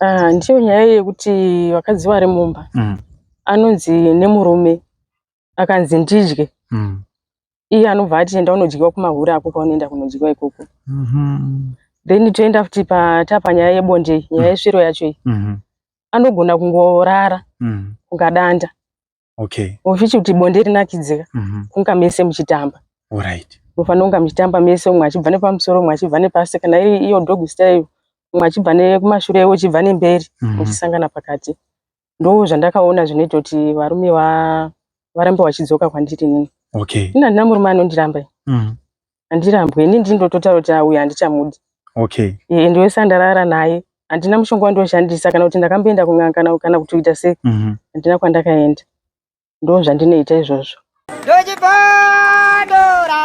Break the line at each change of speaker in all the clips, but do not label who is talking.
Ah, ndiyo nyaya yekuti vakadzi vari mumba anonzi nemurume akanzi ndidye iye anobva ati enda unodyiwa kumahuri ako kwaunoenda kunodyiwa ikoko. Then toenda futi patapa nyaya yebonde iyi, nyaya yesviro yacho iyi. Anogona kungorara kungadanda. Uchichi kuti bonde rinakidzika kunga mese muchitamba. Munofanira kunga muchitamba mese, umwe achibva nepamusoro, umwe achibva nepasi, kana iri iyo dog style, umwe achibva nekumashure, iwe uchibva nemberi, muchisangana pakati. Ndo zvandakaona zvinoita kuti varume varambe vachidzoka kwandiri inini. Ini handina murume anondiramba, handirambwe. Ini ndini ndototaura kuti auyu handichamudi. Ende wese andarara naye handina mushonga wandoshandisa, kana kuti ndakamboenda kun'anga kana kutoita sei, handina kwandakaenda. Ndo zvandinoita izvozvo.
Ndochibondora,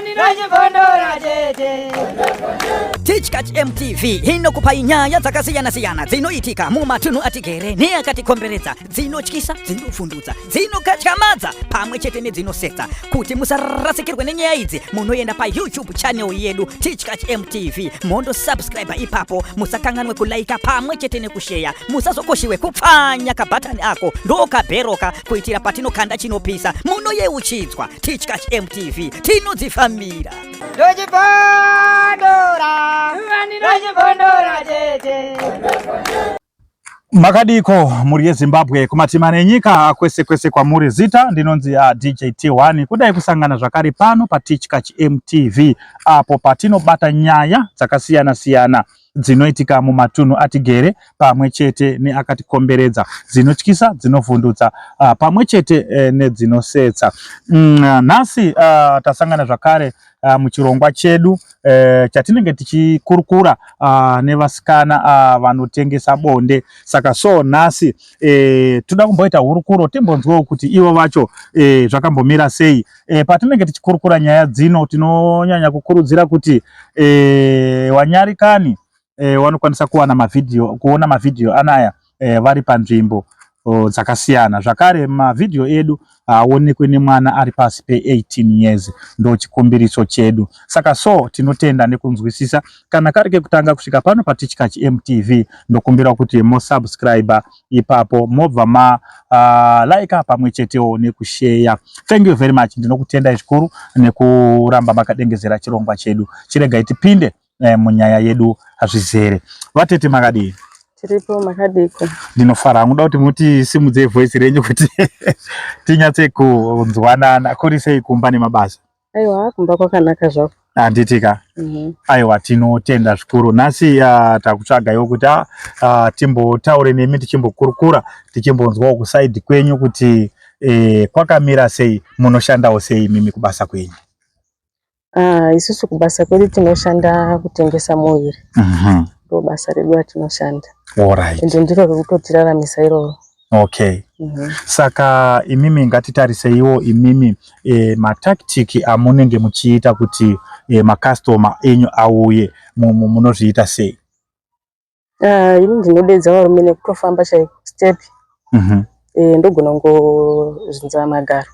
ndochibondora tete.
Tichkach MTV inokupai nyaya dzakasiyana-siyana dzinoitika mumatunhu atigere neakatikomberedza, dzinotyisa, dzinovhundutsa, dzinokatyamadza pamwe chete nedzinosetsa. Kuti musarasikirwe nenyaya idzi, munoenda paYouTube channel yedu Tichkach MTV, mondosubscribe ipapo. Musakanganwe kulaika pamwe chete nekusheya. Musazokoshiwe kupfanya kabhatani ako ndokabheroka, kuitira patinokanda chinopisa munoyeuchidzwa. Tichkach MTV, tinodzifambira.
Ndochibondora, ndochibondora tete.
Makadiko mhuri yeZimbabwe kumatimana enyika kwese kwese kwamuri? Zita ndinonzi DJ T1. Kudai kusangana zvakare pano paTichkach MTV, apo patinobata nyaya dzakasiyana siyana dzinoitika mumatunhu atigere pamwe chete neakatikomberedza, dzinotyisa, dzinovhundutsa, pamwe chete nedzinosetsa. Nhasi tasangana zvakare muchirongwa chedu chatinenge tichikurukura nevasikana vanotengesa bonde. Saka so nhasi toda kumboita hurukuro, timbonzwewo kuti ivo vacho zvakambomira sei. Patinenge tichikurukura nyaya dzino, tinonyanya kukurudzira kuti wanyarikani vanokwanisa kuwana mavhidhiyo, kuona mavhidhiyo anaya vari panzvimbo dzakasiyana. Zvakare mavhidhiyo edu haaonekwe nemwana ari pasi pe18 years, ndo chikumbiriso chedu. Saka so tinotenda nekunzwisisa. Kana kari kekutanga kusvika pano paTichkach MTV, ndokumbira kuti mosubscribe ipapo, mobva ma like pamwe chetewo nekusheya. Thank you very much. Ndinokutendai zvikuru nekuramba makadengezera chirongwa chedu. Chiregai tipinde munyaya yedu zvizere. Vatete, makadii?
Tiripo, makadiko?
Ndinofara hangu. Kuti mutisimudzei voice renyu kuti tinyatse kunzwanana. Kuri sei kumba nemabasa?
Aiwa, kumba kwakanaka zvako.
Handitika? Aiwa, tinotenda zvikuru. Nhasi takutsvagaiwo kuti timbotaure nemi, tichimbokurukura, tichimbonzwawo kusaidi kwenyu kuti kwakamira sei, munoshandawo sei mimi kubasa kwenyu.
Ah, isusu kubasa kwedu tinoshanda kutengesa muviri. Ndo basa redu ratinoshanda. Ende ndiro rikutotiramisa iroro.
Saka imimi, ngatitariseiwo imimi matactic amunenge muchiita kuti makastoma enyu auye, munozviita sei?
Ah, ini ndinodedza varume nekutofamba chaiko, step. Ndogona kungozvinza magaro,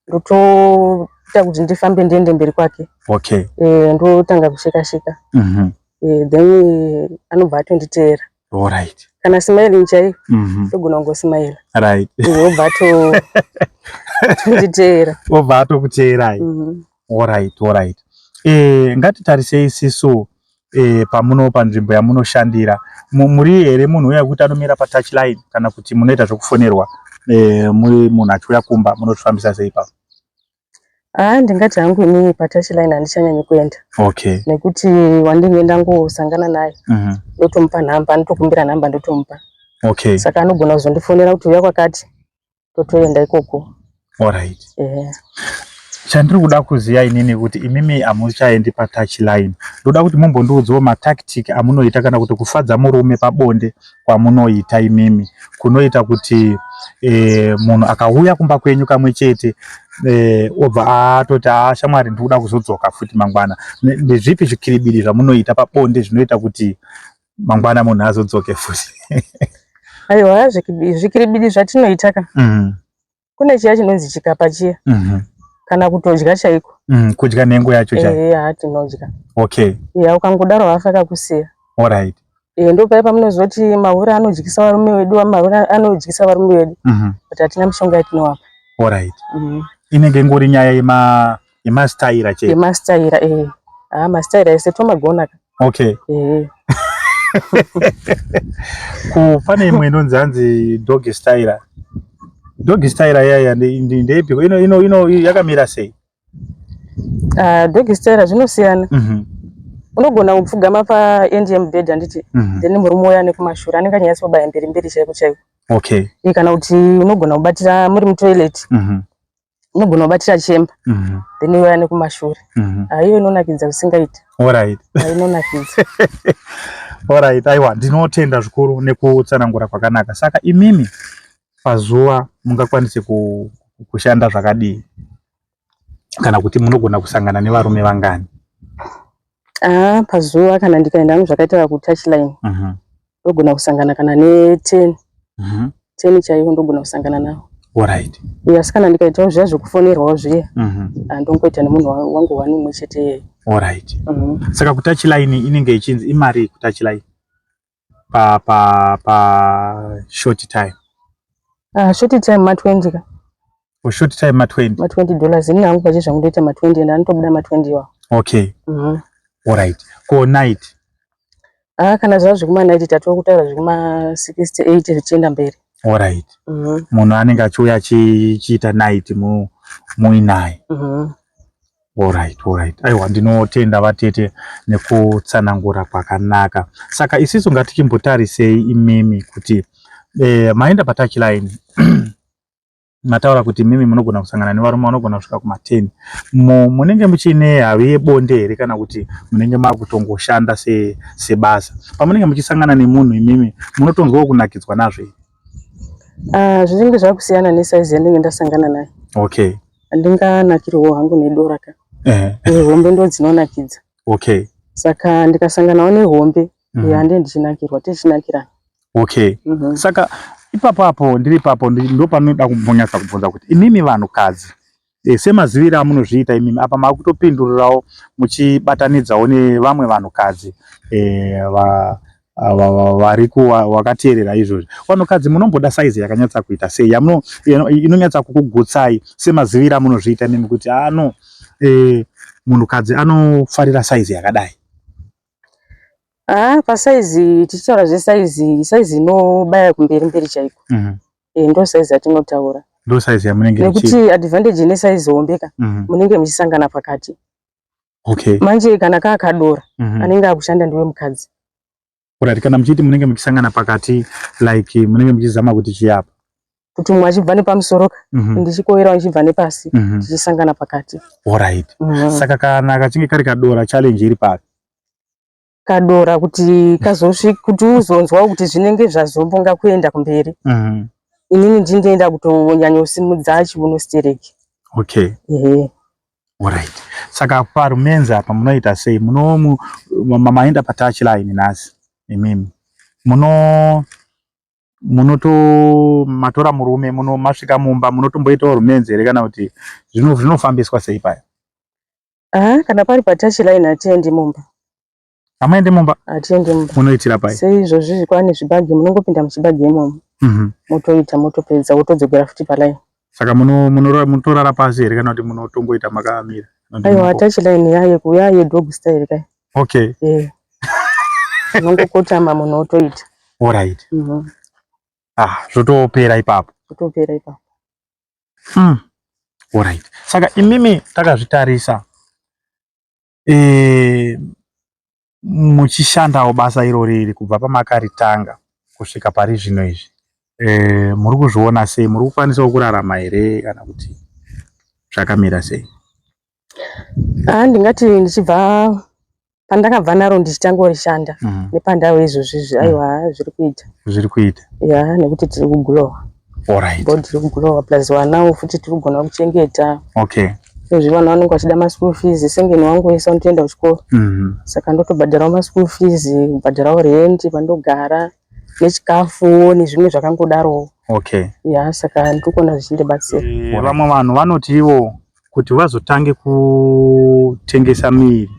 ndotoita kuti ndifambe ndiende mberi kwake. Ndotanga kusheka sheka. Then anobva atonditeera. Kana smiling chaiyo, ndogona kungosmaila. Obva atonditeera.
Obva atokuteerai. Alright. Ngatitarisei sisu pamuno panzvimbo yamunoshandira. Muri here munhu uya wekuti anomira patouch line, kana kuti munoita zvekufonerwa, muri munhu achiuya kumba? Munozvifambisa sei ipapo?
Ah, ndingati hangu inini patouch line handichanyanyi kuenda. Nekuti wandinge ndangosangana naye, ndotomupa nhamba, anotokumbira nhamba, ndotomupa. Saka anogona kuzondifonera kuti uya kwakati, totoenda ikoko. Ehe.
Chandiri kuda kuziva inini kuti imimi hamuchaendi patouch line, ndoda kuti mumbondiudzawo matactic amunoita, kana kuti kufadza murume pabonde kwamunoita imimi, kunoita kuti munhu akauya kumba kwenyu kamwe chete obva atoti, "A shamwari, ndikuda kuzodzoka futi mangwana." Ndezvipi zvikiribidi zvamunoita pabonde zvinoita kuti mangwana munhu azodzoke futi?
Aiwa, zvikiribidi zvatinoita ka, kune chiya chinonzi chikapa chiya, kana kutodya chaiko.
Kudya nhengo yacho chaiyo?
Ehe, ha, tinodya. Ya, ukangodaro hafa kakusiya. E, ndo paya pamunozoti mahure anodyisa varume vedu, mahure anodyisa varume vedu. But hatina mishonga yatinovapa.
Alright. Inenge ingori nyaya yema yemastaira chete.
Yemastaira eh. Ah, mastaira ese tomagona ka.
Okay.
Eh.
Ko pane imwe inonzi hanzi dog style. Dog style yaya ndeipi? Ino ino ino yakamira sei?
Ah, dog style zvinosiyana. Unogona kupfugama pa end yemubhedha handiti? Then murume uya nekumashure anenge anyatsobaya mberi mberi chaiko chaiko.
Okay.
Kana kuti unogona kubatira muri mutoilet. Unogona kubatira chemba. Then uya nekumashure. Ah, iyo inonakidza zvisingaiti.
Alright.
Ah, inonakidza.
Alright, aiwa ndinotenda zvikuru nekutsanangura kwakanaka. Saka imimi pazuva mungakwanise kushanda zvakadii? Kana kuti munogona kusangana nevarume vangani?
Ah, pazuva kana ndikaenda hangu zvakaita kutouch line. Ndogona kusangana kana ne 10. 10 chaivo ndogona kusangana navo.
Alright.
Asi kana ndikaitawo zviya zvekufonerwawo zviya, ndongoita nemunhu wangu wani umwe chete iyeye.
Alright. Saka kutouch line inenge ichinzi imari kutouch line pa pa pa short time?
Ah, short time ma 20 ka.
For short time ma 20.
Ma 20 dollars. Ini hangu pache zvangu ndoita ma 20 and anotobuda ma 20 iwawo.
Okay. Alright. Ko night?
Ah, kana zvava zvekuma night tatova kutaura zvekuma 68 zvichienda mberi.
Alright. Munhu anenge achiuya achiita night muinaye. Alright, alright. Aiwa ndinotenda vatete nekutsanangura kwakanaka. Saka isisu ngatichimbotarisei imimi kuti maenda patouch line mataura kuti mimi munogona kusangana nevarume vanogona kusvika kuma 10. Munenge muchine havi yebonde here kana kuti munenge makutongoshanda sebasa? Pamunenge muchisangana nemunhu imimi munotonzwawo kunakidzwa nazvo here?
Ah, zvinenge zvakusiyana nesaizi yandinenge ndasangana nayo.
Okay.
Handinganakirwawo hangu nedora ka. Hombe ndo dzinonakidza.
Okay.
Saka ndikasanganawo nehombe, handei ndichinakirwa, tichinakirana.
Okay. Saka ipapo ndiri ipapo ndo panoda kumbonyatsa kubvunza kuti imimi vanhukadzi semaziviro amunozviita imimi apa makutopindurirawo muchibatanidzawo nevamwe vanhukadzi vari vakateerera izvozvi. Vanhukadzi munomboda saizi yakanyatsa kuita sei inonyatsa kukugutsai semaziviro amunozviita imimi kuti ano munhukadzi anofarira saizi yakadai?
Ah, pasaizi tichitaura zvesaizi, saizi inobaya kumberi mberi chaiko. Ndo saizi yatinotaura.
Ndo saizi yamunenge
nekuti advantage ine saizi hombe ka, munenge muchisangana pakati.
Okay.
Manje kana kakadora, anenge akushanda ndiwe mukadzi.
Alright, kana muchiti munenge muchisangana pakati like munenge muchizama kuti chiyapa.
Kuti mumwe achibva nepamusoro ka, ndichikoira achibva nepasi, tichisangana pakati.
Alright. Saka kana kachinge kari kadora challenge iri papi?
Kadora kuti kazosvika kuti uzonzwa kuti zvinenge zvazombonga kuenda kumberi. Inini ndindoenda kutonyanyosimudza chiuno stereki.
Okay.
Ehe.
Alright. Saka parumenzi apa munoita sei? Muno maenda patouch line nhasi imimi. Muno munoto matora murume muno masvika mumba munotomboitawo rumenzi here kana kuti zvinofambiswa sei paya?
Ah, kana pari patouch line hatiendi mumba.
Hamuendi mumba?
Hatiendi mumba.
Munoitira pai?
Seizvozvi kwane zvibhagi munongopinda muchibhagi imomo. Motoita motopedza wotodzokera futi paline.
Saka munotorara pasi here kana kuti munotongoita makamira?
Aiwa, touch line yaye kuya yedog style kai.
Okay.
Eh. Unongokotama munhu otoita.
Alright. Ah, zvotopera ipapo.
Zvotopera ipapo.
Alright. Saka imimi takazvitarisa muchishandawo basa irori iri kubva pamakaritanga kusvika pari zvino izvi, muri kuzviona sei? Muri kukwanisawo kurarama here kana kuti zvakamira sei?
Ah, ndingati ndichibva pandakabva naro ndichitangorishanda nepandave izvozvizvi, aiwa zviri kuita.
Zviri kuita.
Ya, nekuti tiri kugulowa.
Alright.
Body tiri kugulowa plus vanawo futi tiri kugona kuchengeta.
Okay.
Izvi vana vanenge vachida maschool fees, sengeni wangu wese vanotoenda kuchikoro. Saka ndotobhadharawo maschool fees, kubhadharawo rent pandogara, nechikafu nezvimwe zvakangodarowo.
Okay.
Ya, saka ndiri kuona zvichindibatsira.
Vamwe vanhu vanoti ivo kuti vazotange kutengesa miviri,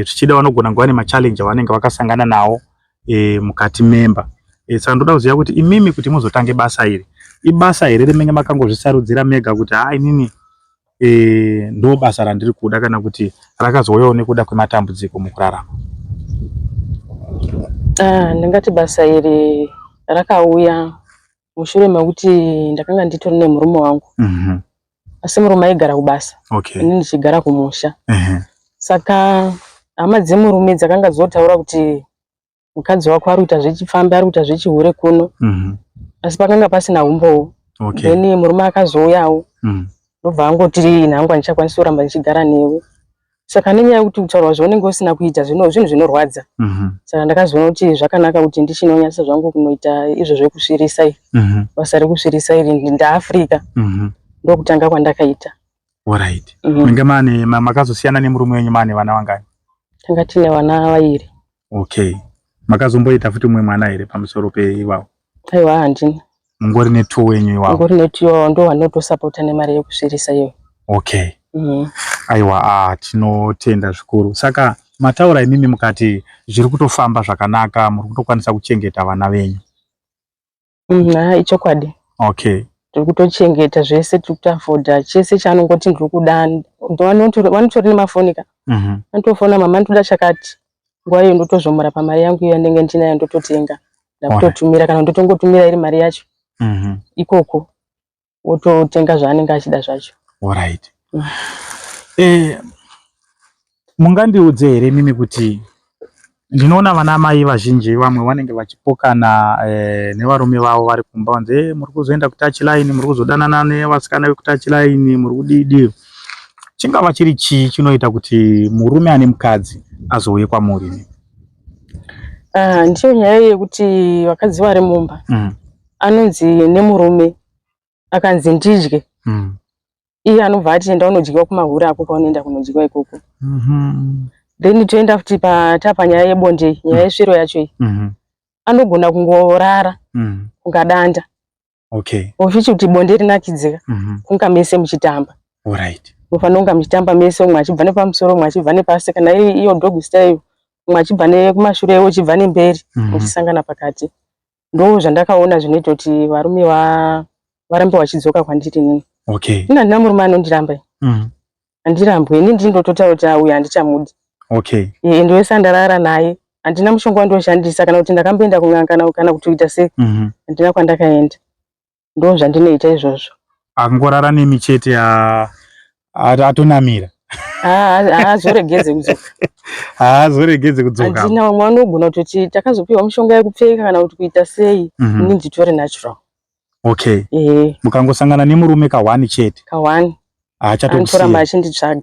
zvichida vanogona kuva nemachallenge avanenge vakasangana nawo. e, mukati memba e, saka ndoda kuziva kuti imimi kuti muzotange basa iri ibasa here remenge makangozvisarudzira mega kuti haa inini e, ndo basa randiri kuda kana kuti rakazouyawo nekuda kwematambudziko mukurarama?
Ah, ndingati basa iri rakauya mushure mekuti ndakanga nditori nemurume wangu Asi murume aigara kubasa ini ndichigara kumusha. Saka hama dzemurume dzakanga dzotaura kuti mukadzi wako ari kuita zvechipfambi, ari kuita zvechihure kuno. Asi pakanga pasina umbowo. Then murume akazouyawo ndobva angoti ini hangu handichakwanisi kuramba ndichigara newe. Saka nenyaya yekuti kutaurwa zvaunenge usina kuita zvino zvinhu zvinorwadza. Saka ndakazoona kuti zvakanaka kuti ndichinonyatsa zvangu kunoita izvo zvekusvirisa iri. Basa rekusvirisa iri ndaAfrica. Ndokutanga kwandakaita.
Alright. Menge mane makazosiyana nemurume wenyu mane vana vangani?
Tanga tine vana vairi.
Okay. Makazomboita futi umwe mwana here pamusoro peiwawo?
Aiwa handina.
Mungori netwo wenyu iwawo?
Mungori netwo iwawo ndo vanotosapota nemari yekusvirisa iyoyo.
Okay. Aiwa ah, tinotenda zvikuru. Saka mataura imimi mukati zviri kutofamba zvakanaka, muri kutokwanisa kuchengeta vana venyu.
Haa ichokwadi.
Okay.
Tiri kutochengeta zvese, tiri kutoafodha chese chaanongoti ndiri kuda. Vanotori nemafoni ka. Anotofona mama ndoda chakati. Nguva iyo ndotozvomora pamari yangu iyo yandinenge ndinayo ndototenga. Ndakutotumira kana ndotongotumira iri mari yacho ikoko wototenga zvaanenge achida zvacho.
Alright. Eh, mungandiudze here mimi kuti ndinoona vana mai vazhinji vamwe vanenge vachipokana eh, nevarume vavo vari kumba vanzi eh, muri kuzoenda kutouch line, muri kuzodanana nevasikana vekutouch line, muri kudidi. Chingava chiri chii chinoita kuti murume ane mukadzi azouye kwamuri?
Ah, ndiyo nyaya yekuti vakadzi vari mumba anonzi nemurume akanzi ndidye iye anobva ati enda unodyiwa kumahuri ako kwaunoenda kunodyiwa ikoko. Then toenda futi patapa nyaya yebonde iyi, nyaya yesviro yacho iyi. Anogona kungorara kungadanda. Uchichi kuti bonde rinakidzika kunga mese muchitamba.
Alright.
Munofanira kunga muchitamba mese, umwe achibva nepamusoro, umwe achibva nepasi, kana iri iyo dog style, umwe achibva nekumashure, iwe uchibva nemberi, muchisangana pakati. Ndo zvandakaona zvinoita kuti varume varambe vachidzoka kwandiri inini. Ini handina murume anondiramba. Handirambwe, ini ndini ndototaura kuti uyu handichamudi. Ende wese andarara naye handina mushonga wandoshandisa kana kuti ndakamboenda kun'anga kana kuti kuita sei. Handina kwandakaenda. Ndo zvandinoita izvozvo.
Angorara nemi chete atonamira.
Haazoregedze kudzoka.
Haazoregedze kudzoka.
Handina, vamwe vanogona kutoti takazopiwa mishonga yekupfeka kana kuti kuita sei. Ini nditori natural.
Mukangosangana nemurume ka1 chete.
Ka1.
Haachatokusiya.
Anotoramba achinditsvaga.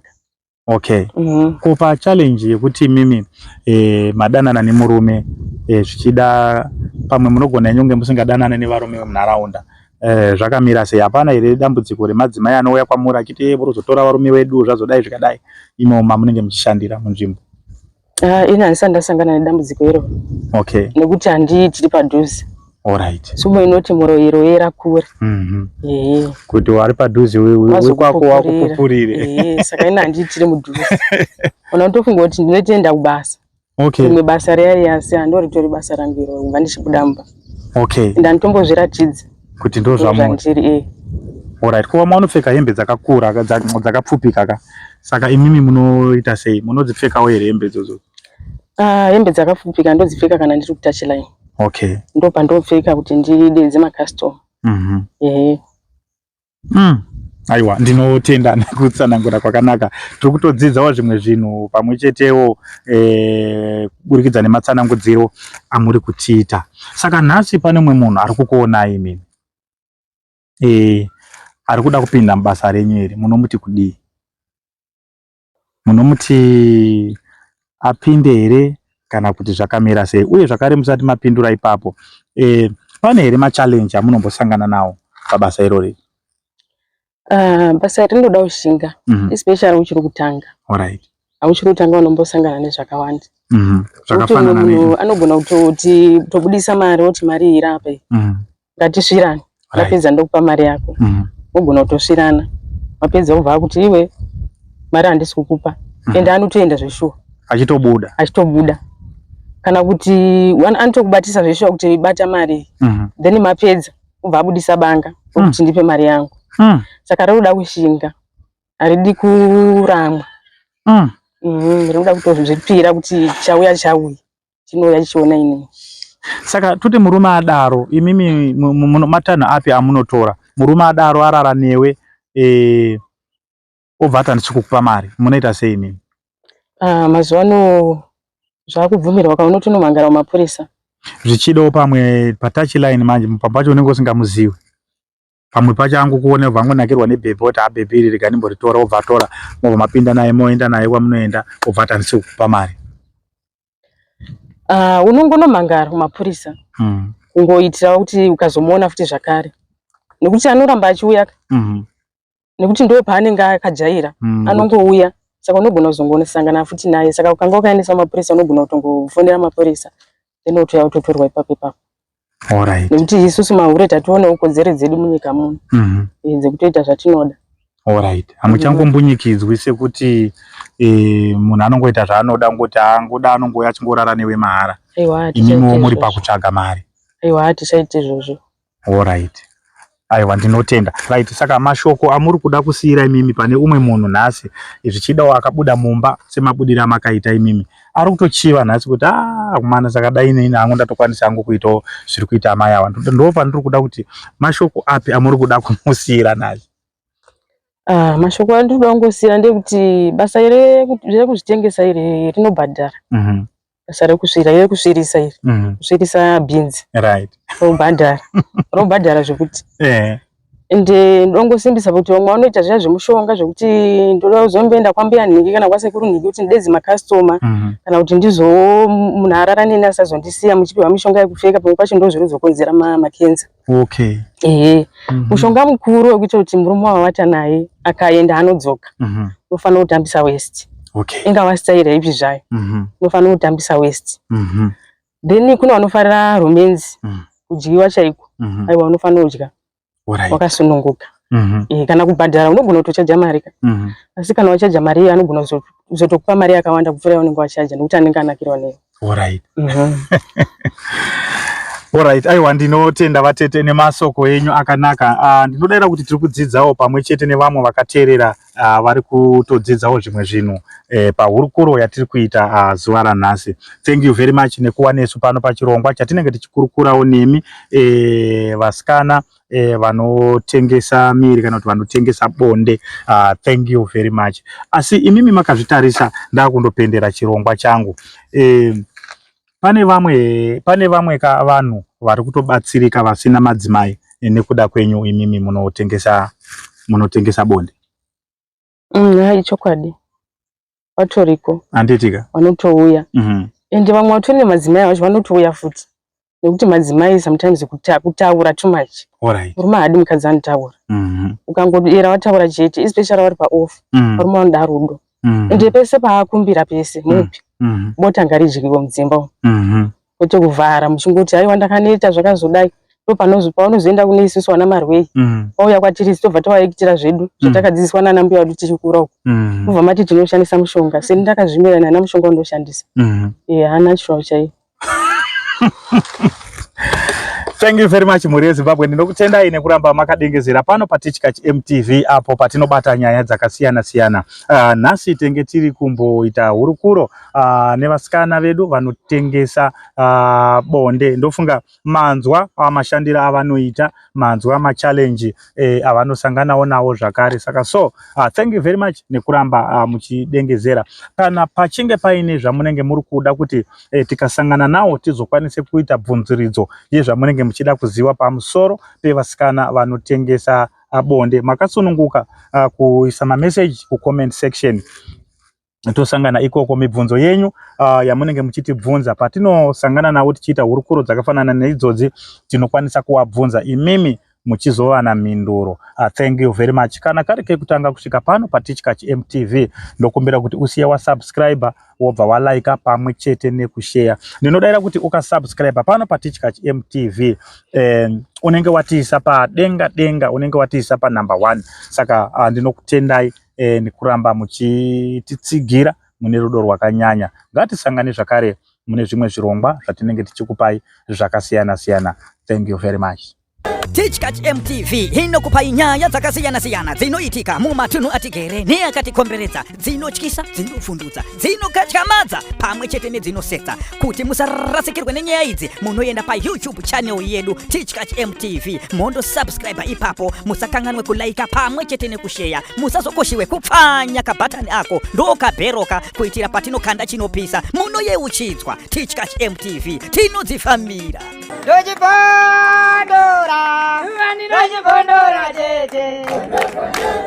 Ko pa challenge yekuti mimi madanana nemurume zvichida pamwe munogona henyu kunge musingadanane nevarume vemunharaunda zvakamira sei? Hapana here dambudziko remadzimai anouya kwamuri achiti munozotora varume vedu zvazodai zvikadai imo mamunenge muchishandira munzvimbo?
Ini handisati ndasangana nedambudziko iro. Nekuti handiitiri padhuze.
Alright.
Tsumo inoti muroyi royera kure.
Kuti wari padhuze wekwako wakupupurire.
Saka ini handiitiri mudhuze. Unotofunga kuti ndinotoenda kubasa. Rimwe basa riya riya asi handoritori basa rangu iro kubva ndichibuda mumba. Ende handitombozviratidzi
Kuti ndo
zvamuri.
Alright. Ko vamwe vanopfeka hembe dzakakura dzakapfupika ka. Saka imimi munoita sei? Munodzipfekawo here hembe idzodzo?
Hembe dzakapfupika ndodzipfeka kana ndiri kutouch line. Ndo pandopfeka kuti ndidedze macustomer.
Aiwa, ndinotenda nekutsanangura kwakanaka. Tiri kutodzidzawo zvimwe zvinhu pamwe chetewo kuburikidza nematsanangudziro amuri kutiita. Saka nhasi pane mumwe munhu ari kukuonai imimi ari kuda kupinda mubasa renyu iri, munomuti kudii? Munomuti apinde here kana kuti zvakamira sei? Uye zvakare musati mapindura ipapo, pane here machallenge amunombosangana nawo pabasa irori?
Basa iri rinoda kushinga, especially uchiri kutanga. Uchiri kutanga unombosangana nezvakawanda.
Zvakafanana
munhu anogona kutoti tobudisa mari oti mari iyi irape. Ngatisvirane. Ndapedza ndokupa mari yako. Wogona kutosvirana. Wapedza wobva akuti iwe mari handisi kukupa. Ende anotoenda zveshuwa.
Achitobuda.
Achitobuda. Kana kuti anotokubatisa zveshuwa kuti bata mari. Then mapedza ubva abudisa banga kuti ndipe mari yangu. Saka rinoda kushinga, haridi kuramwa. Rinoda kutozvipira kuti chauya chauya, chinouya chichiona inini.
Saka toti murume adaro, imimi matanho api amunotora? Murume adaro arara newe, obva ati handisi kukupa mari, munoita sei imimi?
Ah, mazuva ano zvakubvumirwa ka, unotonomhangara mumapurisa.
Zvichidawo pamwe patouch line manje, pamwe pacho unenge usingamuzivi, pamwe pacho angokuona obva angonakirwa nebhebhi, oti abhebhi iri rega ndimboritora, obva atora, mobva mapinda naye, moenda naye kwamunoenda, obva ati handisi kukupa mari.
Ah, unongonomhangara kumapurisa kungoitirawo kuti ukazomuona futi zvakare, nekuti anoramba achiuya, nekuti ndo paanenge akajaira. Anongouya, saka unogona kuzongonosangana futi naye. Saka ukanga ukaendesa mapurisa, unogona kutongofonera mapurisa, then wotouya wototorwa ipapo ipapo. Nekuti isusu mahure tationawo kodzero dzedu munyika muno, dzekutoita zvatinoda.
Alright, hamuchangombunyikidzwi sekuti munhu anongoita zvaanoda, ngoti angoda anongouya achingorara newe mahara?
Aiwa.
Imimiwo muri pakutsvaga mari.
Aiwa, hatichaiti izvozvo.
Alright, aiwa, ndinotenda. Right, saka mashoko amuri kuda kusiyira imimi pane umwe munhu nhasi, zvichidawo akabuda mumba semabudiro amakaita imimi, ari kutochiva nhasi kuti a kumana, saka dai inini hangu ndatokwanisa hangu kuitawo zviri kuita amai ava, ndo pandiri kuda kuti mashoko api amuri kuda kumusiyira nhasi?
Ah, mashoko andiri kuda kungosiya ndekuti basa rekuzvitengesa iri rinobhadhara. Basa rekusvira, rekusvirisa iri, kusvirisa bhinzi, rinobhadhara, rinobhadhara zvekuti. Ende ndongosimbisa kuti vamwe vanoita zviya zvemushonga, zvekuti ndoda kuzomboenda kwambuya nhingi kana kwasekuru nhingi kuti ndidedze makastoma, kana kuti ndizo munhu arara neni asazondisiya, muchipiwa mishonga yekupfeka, pamwe pacho ndo zvinozokonzera makenza. Ehe. Mushonga mukuru wekuita kuti murume wawavata naye akaenda anodzoka, unofanira kutambisa waist. Ingava staira ipi zvayo, unofanira kutambisa waist. Then kune vanofarira romance, kudyiwa chaiko. Aiwa, unofanira kudya wakasununguka. Kana kubhadhara, unogona kutochaja mari ka. Asi kana wachaja mari iyo, anogona kuzotokupa mari yakawanda kupfuura yaunenge wachaja, nekuti anenge anakirwa newe.
Alright, aiwa, ndinotenda vatete nemasoko enyu akanaka. Ndinodaira kuti tiri kudzidzawo pamwe chete nevamwe vakateerera, vari kutodzidzawo zvimwe zvinhu pahurukuro yatiri kuita zuva ranhasi. Thank you very much nekuva nesu pano pachirongwa chatinenge tichikurukurawo nemi, vasikana vanotengesa miri kana kuti vanotengesa bonde. Thank you very much. Asi imimi makazvitarisa, ndakundopendera chirongwa changu. Pane vamwe ka vanhu vari kutobatsirika vasina madzimai nekuda kwenyu imimi munotengesa bonde?
Hai, chokwadi, vatoriko.
Handitika?
Vanotouya. Ende vamwe vatori nemadzimai vacho vanotouya futi, nekuti madzimai sometimes kutaura too much. Murume haadi mukadzi anotaura. Ukangodera wataura chete, especially vari paoff, varume vanoda rudo. Ende pese paakumbira pese mupi, bota ngaridyiwe mudzimba umu, kwete kuvhara muchingoti aiwa ndakaneta zvakazodai. Ndo pavanozoenda kune isusu vana marwei. Vauya kwatiri, tobva tavaitira zvedu zvatakadzidziswa nana mbuya vedu tichikura uku. Mubva mati tinoshandisa mushonga. Seni ndakazvimira, nana mushonga wandoshandisa. Natural chaiyo.
Thank you very much, mhuri yeZimbabwe. Ndinokutendai nekuramba makadengezera pano paTichkach MTV, apo patinobata nyaya dzakasiyana siyana. Nhasi tenge tiri kumboita hurukuro nevasikana vedu vanotengesa bonde. Ndofunga manzwa mashandiro avanoita, manzwa machallenge avanosanganawo nawo zvakare. Saka so thank you very much nekuramba muchidengezera. Kana pachinge paine zvamunenge muri kuda kuti tikasangana nawo tizokwanise kuita bvunziridzo yezvamunenge muchida kuziva pamusoro pevasikana vanotengesa bonde, makasununguka kuisa mameseji kucomment section, tosangana ikoko. Mibvunzo yenyu yamunenge muchitibvunza, patinosangana navo tichiita hurukuro dzakafanana neidzodzi, tinokwanisa kuvabvunza, imimi muchizowana mhinduro. Thank you very much. Kana kari kekutanga kusvika pano paTichkach MTV, ndokumbira kuti usiye wasubscribe, wobva walika pamwe chete nekushare. Ndinodaira kuti ukasubscribe pano paTichkach MTV, unenge watiisa padenga denga, unenge watiisa panumber one. Saka ndinokutendai nekuramba muchititsigira mune rudo rwakanyanya. Ngatisangane zvakare. mune zvimwe zvirongwa zvatinenge tichikupai zvakasiyana siyana. Thank you very much.
Tichkach MTV inokupai nyaya dzakasiyana-siyana dzinoitika mumatunhu atigere neakatikomberedza, dzinotyisa, dzinovhundutsa, dzinokatyamadza pamwe chete nedzinosetsa. Kuti musarasikirwe nenyaya idzi, munoenda paYouTube channel yedu Tichkach MTV mondosubscribe ipapo. Musakanganwe kulaika pamwe chete nekusheya. Musazokoshiwe kupfanya kabhatani ako ndokabheroka kuitira patinokanda chinopisa munoyeuchidzwa. Tichkach MTV tinodzifambira.
Ndochibondora, ndochibondora tete.